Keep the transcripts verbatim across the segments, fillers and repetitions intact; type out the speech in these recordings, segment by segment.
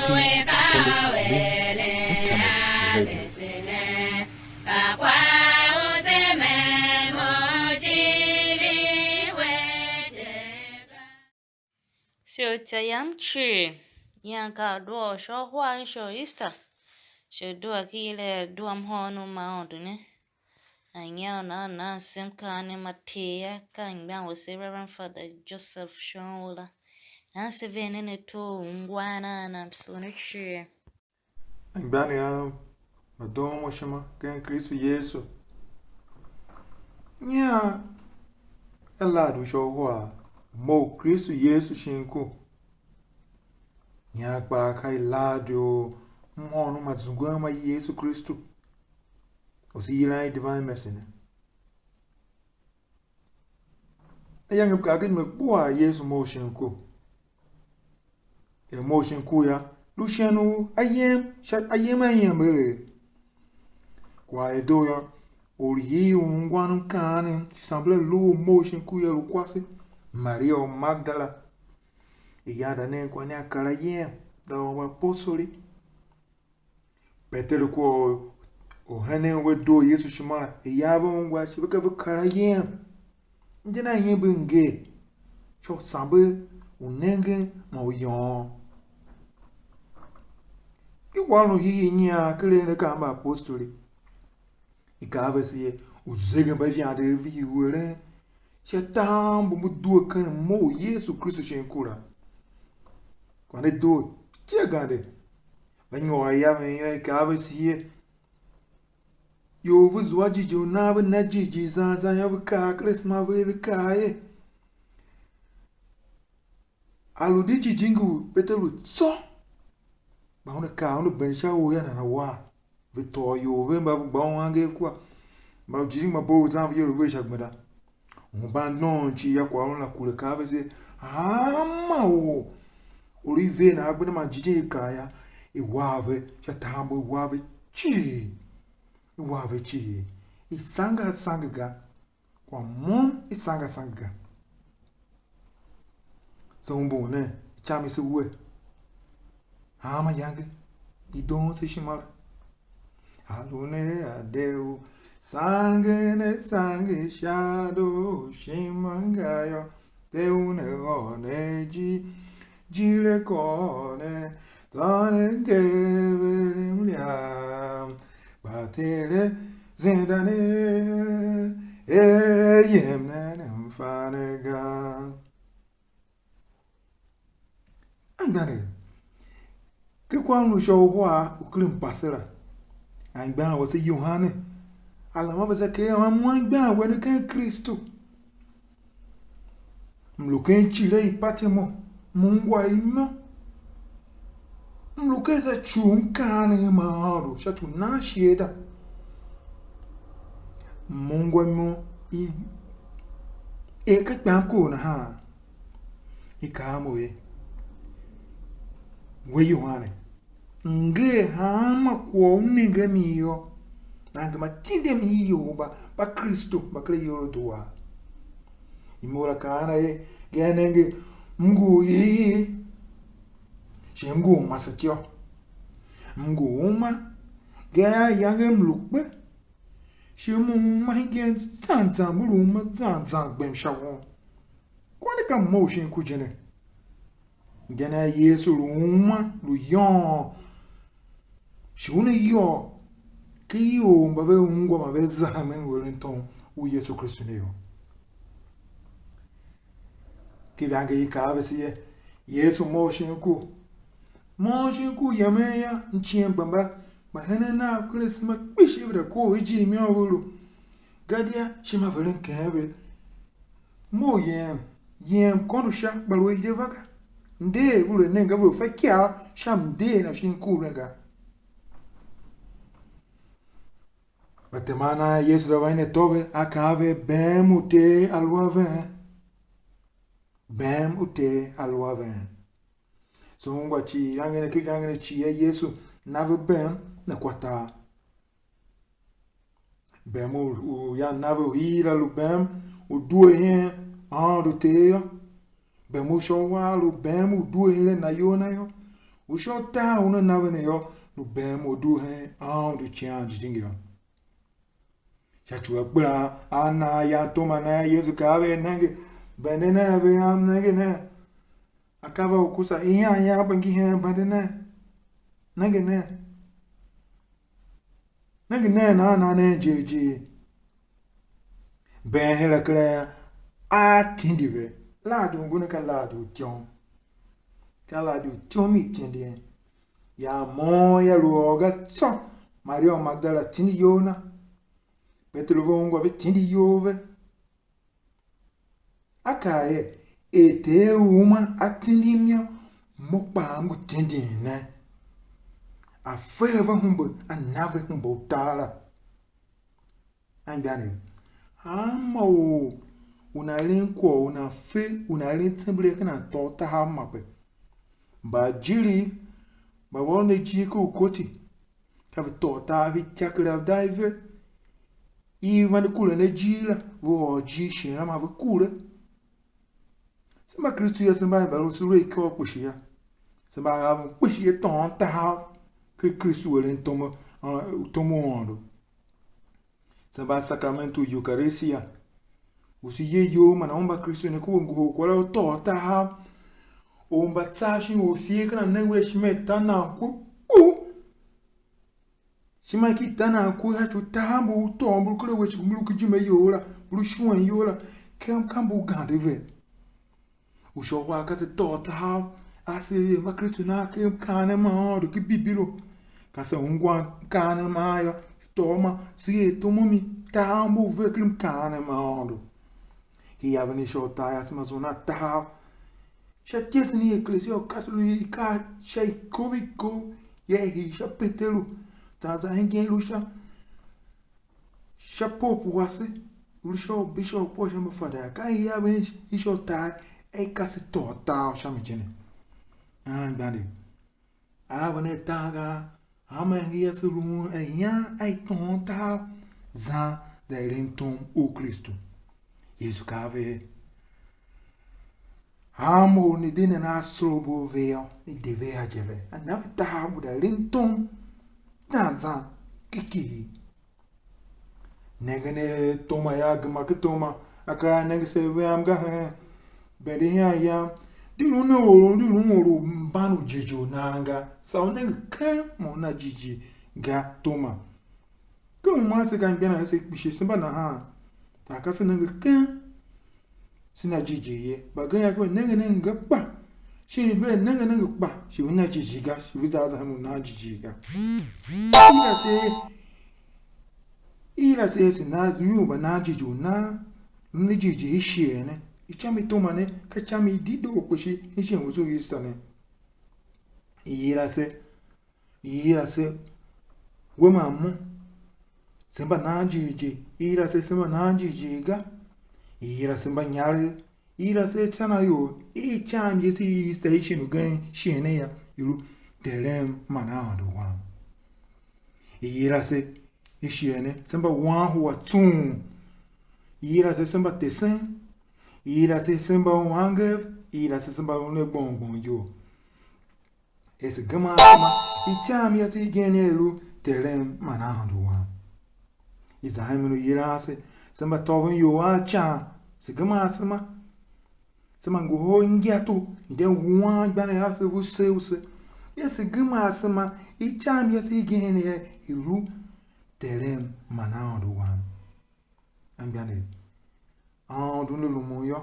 T Poly Link Internet Radio. Sha utsô yam cii, nyian ka adua u sha uhar sha u Easter, sha udua ki i le adua mhôônom ma Aôndo ne. Anyian u nan nan asem kaan ne ma Ter yô, ka anmgbian wase Reverend Father Joseph Shon Ula. Nahan se ver nen ato u ungwan a nan msughun u cii. Anmgbianev am mba doon mo ishima ken Kristu Yesu, nyian a lad u sha uhar u mough Kristu Yesu shin ku. Nyian kpaa ka i lad u mhôônom ma zungwen ma Yesu Kristu u se yilan er Divine Mercy ne. Ayange m kaa ken me kpuaa Yesu mough shin ku. Er mough shin ku yô, lu shen u ayem, sha ayem a iemberegh. Kwagh a doo yô, or u i ungwan mkaanem, shi samber a lu u mough shin ku yô, lu kwase, Maria u Magdala. Iyange da nen kwagh ne a kar ayem, da ôr apostoli. Peteru kua u, u henen we doo Yesu ishima la, iyange ve ungwa shi ve ka ve kar ayem. Nden a hembe nger sha u samber u nengen man u yôôn. I wan u hiihii nyian ken akaa a mbaapostoli. I kaa a vese er, u zegembaivande ve i eren sha tahav mbu mbu due ken mo u Yesu Kristu shin ku la. Kwagh ne doo je gande. Va nyôr a yaven yô, i kaa a vese er, ior ve zua jighjigh u nan ve na jighjigh zan zan yô, ve kaa ken asema vev, ve kaa er, a lu di jighjigh ngu Peteru tsô, kpa una kaa, una bende sha or yô, nana war. Ve tôô ior ve mba ve gba un angev kua, mba lu jijingi mba bov zan ve iyol vev sha gbenda. Hemban noon cii yô, kwaghôron la kure kaa a vese, hanma or u i ver nan gbenda man jijingi i kar yô, i war ve sha tahambo, i war ve cii, i war ve cii, i sange a sange ga. Kwagh môm i sange a sange ga. Se umbur nen, icam i se we. Hanma iyange i doon se ishima la. A lu ne a de u sange ne sange sha doo u ishima nga yô, de u ne ôr ne ji, jile kôr ne, tsô ne ngever mliam, kpa Ter a zenda ne, er yem ne ne mfa ne ga. Anmgbianev, ken kwagh u lu sha uhar u ken mpase la, anmgbian wase Yohane a lam a vese kaa er: Mo anmgbian wen ken Kristu, m lu ken icile i Patimo, m ungwa imo, m lu ken za ci u mkaanem ma Aôndo sha ci u nan shiada, m ungwa imo i er ka ikpan kor nahan. I kaa a mo er: We Yohane, nger hanma kwagh u nenge a mi yô, nan gema tindem iyol mba, mba Kristu mba ken iyolodo a. Imo la kaa a na er: Gea nenge, m ngu u hiihii, shi m ngu u masetyô, m ngu u uma, gayô, ayange m lu kpe, shi m uma hingen zan zan, m lu uma zan zan gbem sha won. Kwagh ne ka mo u shin ku je ne. Ngenen a Yesu lu uma, lu yôôn, shi una yôô ken ior mba ve ungwa man ve za hemen u eren tom u Yesu Kristu ne yô. Kivange i kaa a vese ye, Yesu mough shin ku. Mough shin ku yemen yô, m ciem mbambahen a Nav ken asema kpishi ve da kohol ijiir môm ve lu, gadia ishima veren keghen ve. Mough yem, yem kôndo sha, kpa lu a ide va ga. Nder ve lu a nenge, ve lu a fatyô sha mnder na shin ku ne ga. Mba teman a Yesu la va ine atô ve, a kaa a ve, bem uter a lu a ven. Bem uter a lu a ven. Tsô ungwa cii, angev ne ken angev ne cii a Yesu na ve bem ne kwa tar. Bem u, u ya na ve u hiihii la lu bem u due hen Aôndo Ter yô. Bem u sha uwar lu bem u due hen ayol na yô. U sha utar una na ve ne yô, lu been mo dugh hen Aôndo Icighan Jijingi yô. Sha ci u akpelan a nan yan Toma na, Yesu kaa a ve er: "Nenge, bende nen ave yam, nenge nen, a ka va u kusa ian yam kpa ngi hen, bende nen, nenge nen, nenge nen, nana na nen jighjigh." Been her a kera yô, a tindi ve. Lahadi u ngu ne ka lahadi u tyom. Ka lahadi u tyom i tindi. Yam môm ya lu ôr ga tsô, Maria u Magdala tindi iyol na. Peteru ve ungwa ve tindi iyol ve. A kaa er: "Er Ter u uma a tindim yô, mo kpaa m ngu tindin ne." A fe a va humbe, a na ve humbe utar la. Anmgbianev, hanma or u nan eren kwagh u nan fe, u nan eren tsembelee ken atôatahav ma pe. Mbaajiriv mba vôron ajiir ken ukoti, ka ve tôô tar ve ikyakeragh da i ve, i vande kuren ajiir la, ve ôr ajiir shighe la man ve kure. Se mba Kristu yô, se mba mba lu se lu a ikôr kpishi yô. Se mba haven kpishi ye tôôn tahav ken Kristu eren tom, uh, tom u Aôndo. Se mba sakramentu u Eukaristia. U se ye iyol man a umba Kristu ne, ku u ngohol kwagh la u tôô tahav. U mba tsav shin orfie ken a ne wer ishima i ta nan ku u. Ishima ki ta nan ku, sha ci u tahav mbu u tôô mbu lu ken a we shi mbu lu ken ijime you la, mbu lu shuen iyol la, ka, ka mbu u gande ve. U sha u a ka se tôô tahav, a se er mba Kristu nan ken mkaanem ma Aôndo ki Bibilo. Ka se ungwa mkaanem ma yô, tôô ma se er tom u mi tahav mbu ve ken mkaanem ma Aôndo. Ki yaven i sha utar yô, se ma zua a tahav. Sha ityesen i Eklesia u Katoliki i kar sha ikov ikov, ya hii sha Peteru, zan zan hingen lu sha, sha Pope wase, lu sha u bishop kua sha mbafada, ka i yaven i sha utar, a i kase tôô tar u sha mi je ne. Anmgbianev, a ve ne tar ga, hanma ngi yase lu a ian a i tôôn tar, zan za eren tom u Kristu. Yesu kaa a ve er: "Hanma or ne de nana asorabo a ve yô, ne de ve a je ve, a na ve tahav guda eren tom zan zan kikii." Nengen er Toma yô, a gema ken Toma, a kaa a nenge se ve am ga heen, bende ian yam, di lu ne or, di lu or u mban u jighjigh u nan ga, saa u nenge keng mo u na jighjigh ga, Toma. Ken uma ase ka anmgbian ase kpishi, se mba nahan, taha ka se nenge keng, se na jighjigh ye. Mbagenev yô, ka ve nenge nenge ga kpa, shin ve nenge nenge kpa, shi ve na jighjigh ga, shi ve za a za hen u nan jighjigh ga. I yila se, i yila se, se na, nyi u mba nan jighjigh u nan, lu ne jighjigh i shighe ne. Icam i Toma ne, ka icam i dedoo kpishi, i shin usu u Easter ne. I yila se, i yila se, we man mo, se mba nan jighjigh, i yila se, se mba nan jighjigh ga, i yila se mba inyaregh, i yila se itsan a ior, i icam yese i Easter i shin ugen shighe ne yô, i lu Terem man Aôndo wam. I yila se i shighe ne, se mba wan hua tsung, i yila se, se mba tesen, i yila se, se mba wangev, i yila se, se mba lu ne gbong gbong iyol. Er se gema asema, icam yase igen ia lu Terem man Aôndo wam. I za hemen u yilan ase, se mba tôvon iyol a ican, se gema asema. Se mba ngohol ingiato, i de wuan anmgbianev asev u se u se. Er se gema asema, icam yase igen ia lu Terem man Aôndo wam. Anmgbianev, Aôndo ne rumun yô,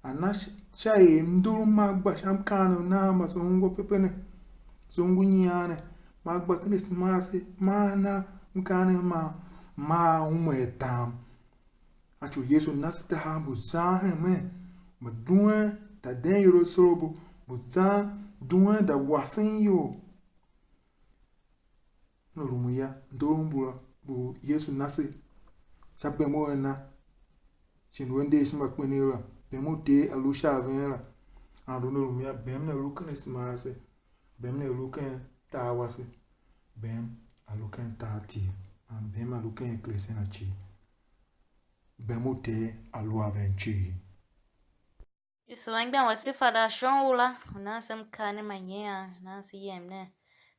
a na sha, sha er mndor u ma gba sha mkaanem u nan ma se ungwa pepe ne, se ungwa nyian ne, ma gba ken asema ase, ma na mkaanem ma, ma ume atam. A ci u Yesu na se tahav mbu zan hemen, mba duen da den ior asorabo, mbu zan duen da wasen iyol. Una rumun ya, ndor u mbula mbu Yesu na se sha bem u a na, shin u a nder shin mbakpenev la, bem u Ter a lu sha a ven la. And una rumun ya, bem ne lu ken asema ase, bem ne lu ken tar wase, bem a lu ken tar Ter, man bem a lu ken eklesia na cii. Bem u Ter a lu a ven cii. Yesu anmgbian wase Fada shon u la, u nan se mkaanem ma nyian, nan se yem nen,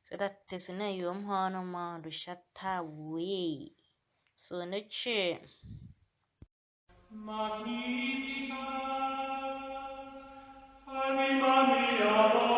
se za tese nen ior mhôônom ma Aôndo sha tar uwegh. So ne cii. Magnificat anima mea.